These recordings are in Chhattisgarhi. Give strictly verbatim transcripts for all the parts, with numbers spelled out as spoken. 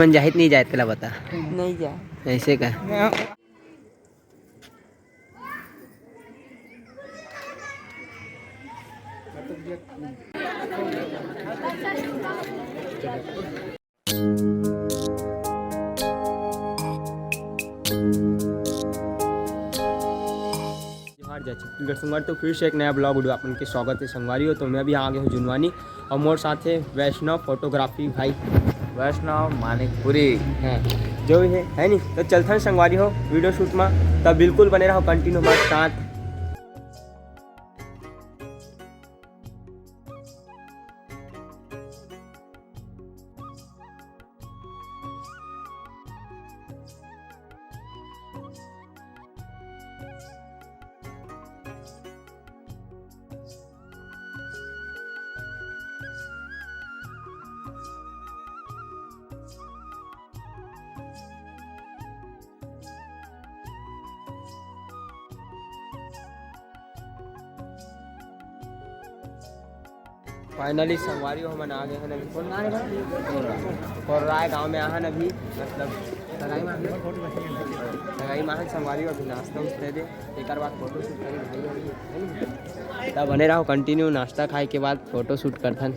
मन जाहित नहीं जाए, तेला बता। नहीं जाए। ऐसे का? जोहार, जय छत्तीसगढ़ संगवारी। तो फिर से एक नया ब्लॉग वीडियो आप मन के स्वागत है संगवारी हो। तो मैं अभी आ गया हूँ जुनवानी और मोर साथ है वैष्णव फोटोग्राफी भाई। वैष्णव मानिकपुरी। हाँ, जो भी है, है नहीं, तो चलथन संगवारी हो वीडियो शूट में, तब बिल्कुल बने रहो कंटिन्यू हमारे साथ। फाइनली संगवारी हो, हमन आ गए हैं अभी। कौन गाँव है भाई? कोर्राय गाँव में आहन अभी, मतलब सगाई में आहन। सगाई में आहन संगवारी हो, अभी नाश्ता उस्ता दे, एक बार फोटो शूट करें भाई, अभी, है ना? तब बने रहो कंटिन्यू, नाश्ता खाए के बाद फोटो शूट करथन।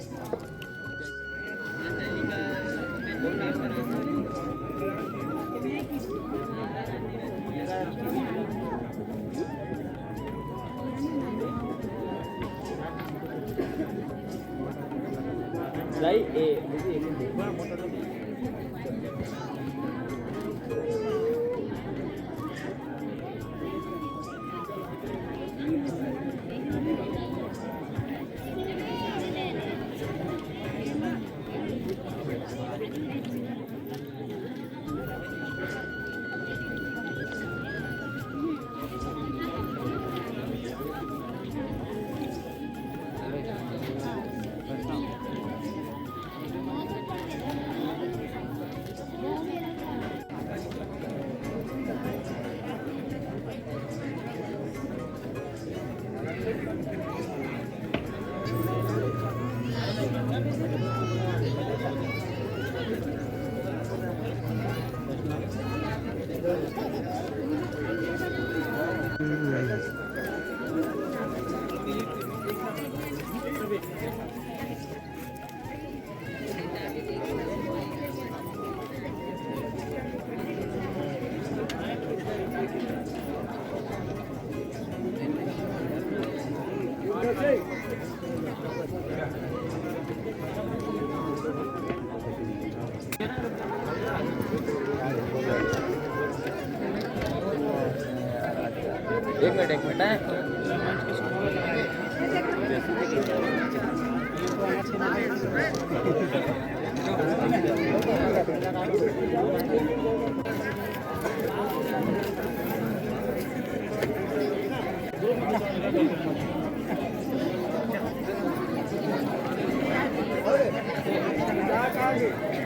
एक मिनट, एक मिनट, हैं?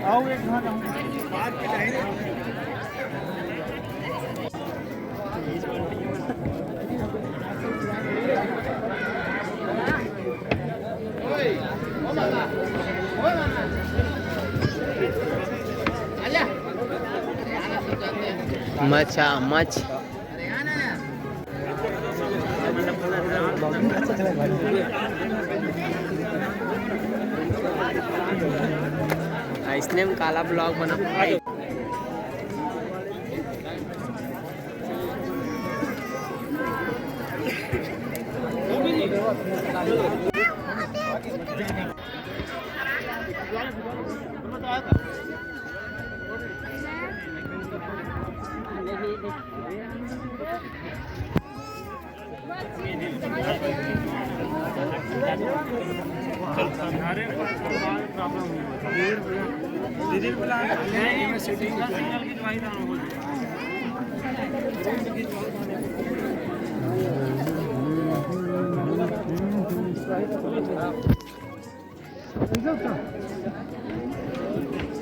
आओ, एक घाट आओ। मचा मच। अइसने में काला ब्लॉग बना।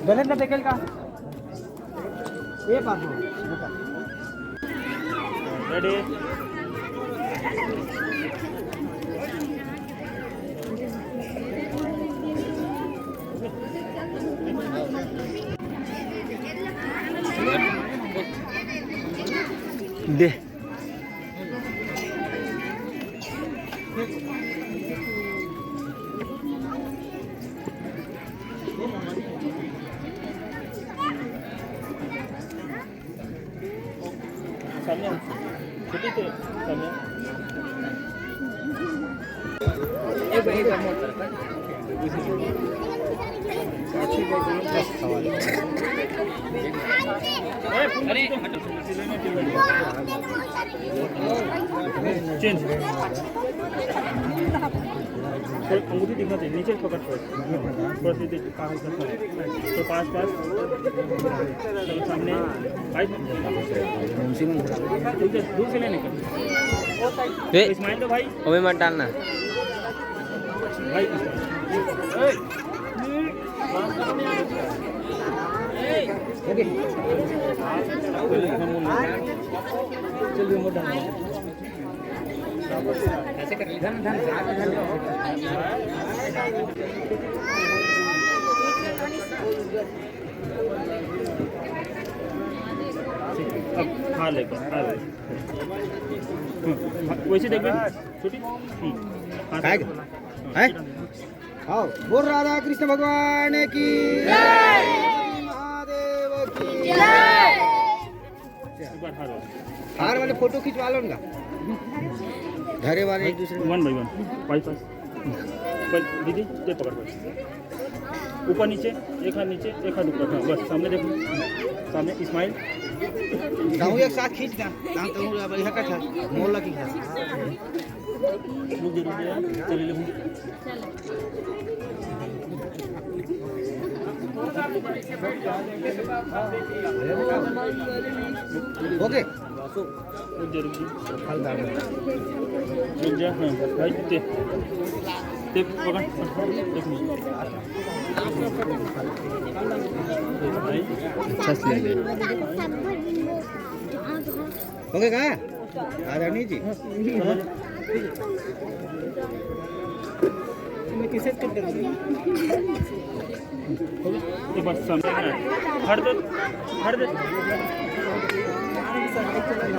गलत ना देखेल का? एक बात बोल। रेडी। दे। सामने आ। छोटी तो सामने आ। चेंज। अंगूठी दिखना चाहिए, नीचे पकड़, थोड़ा सा नीचे, कहाँ से? तो पास, पास। चलो, सामने। भाई, ठीक है, दूर से लेने का। ए, स्माइल दो भाई। ओमे मत डालना। भाई, ओके। चल, रिमोट डाल। ऐसे कर, इधर, इधर, इधर। अब खा ले, खा ले। हम्म, वैसे देख बे, छोटी। हम्म, हाँ, काय? हाँ, हैं? ठीक है। हाँ, बोल राधा कृष्ण भगवान की जय। महादेव की जय। एक बार हार हो। हार वाले फोटो खिंचवा लो ना। धरे वाले एक दूसरे में। वन बाई वन, बाई पास। पर दीदी, ये पकड़, पकड़। ऊपर नीचे, एक हाथ नीचे, एक हाथ ऊपर। हाँ, बस सामने देखो, सामने स्माइल। ताहू एक साथ खींच ना, ताहू तो बढ़िया का था, मोर लगी था। रुक जा, रुक जा, चल ले। ओके। रुक जा, रुक जा। रुक जा, हाँ, भाई, ते, ते पकड़, एक मिनट। भाई। अच्छा से ले ले। ओके, कहाँ है? आदरणीय जी। एक बार सामने आ। हट दे, हट दे।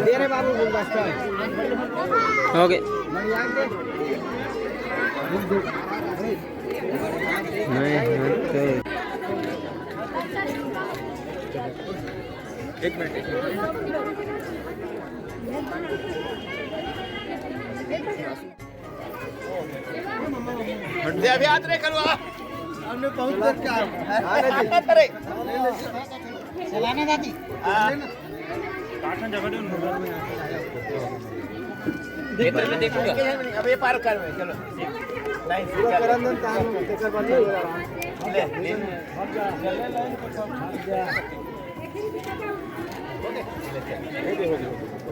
दे रे बाबू गुलदस्ता। ओके। नहीं, हट दे। एक मिनट, एक मिनट। दे, अभी हाथ रे कलवा। हमने बहुत देर का। अरे। चलाना दादी। हाँ। देखो, मैं देखूंगा। अब ये पार कर, चलो। लाइन से पूरा कर। करन दन तान, तेकर बाद चलो आराम। ले, ले।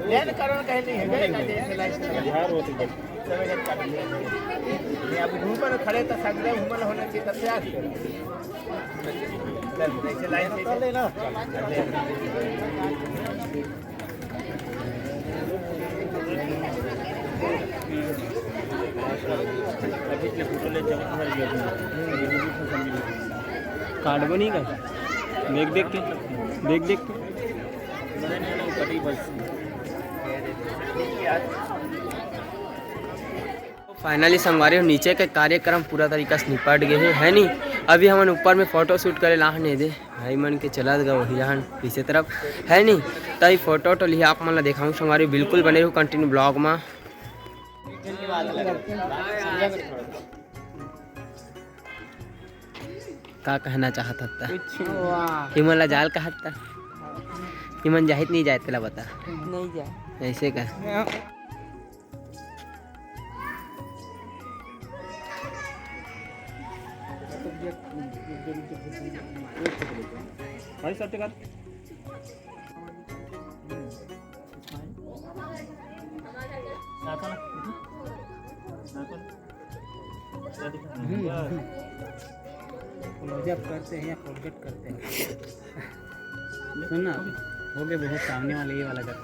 ले, ले, करो, कहीं नहीं है, गए ना, जैसे लाइन से। बिहार होती बड़ी। ये अब घूमल खड़े तो सगले घूमल होना चाहिए, तब से आ रही है। चल, जैसे लाइन से। काटबो नहीं का? देख देख के, देख देख के। तो finally संगवारी हो, नीचे के कार्यक्रम पूरा तरीका से निपट गए हे, है नी? अभी हमन ऊपर में फोटो शूट करे लाहन हे दे, भाई मन के चलत गा वही लाहन पीछे तरफ, है नी? त ई फोटो वोटो लिहा आप मन ला देखाऊँ संगवारी, बिल्कुल बने रहू continue vlog मा। का कहना चाहत हत्ता? कुछ। वाह। इमन ला जाल कहत ता? इमन जाहित नहीं जाए तेला बता। नहीं जाए। ऐसे का? भाई सत्य का। हम्म। Close up करते हैं या forget करते हैं? सुन ना, हो गया बहुत सामने वाला, ये वाला कर।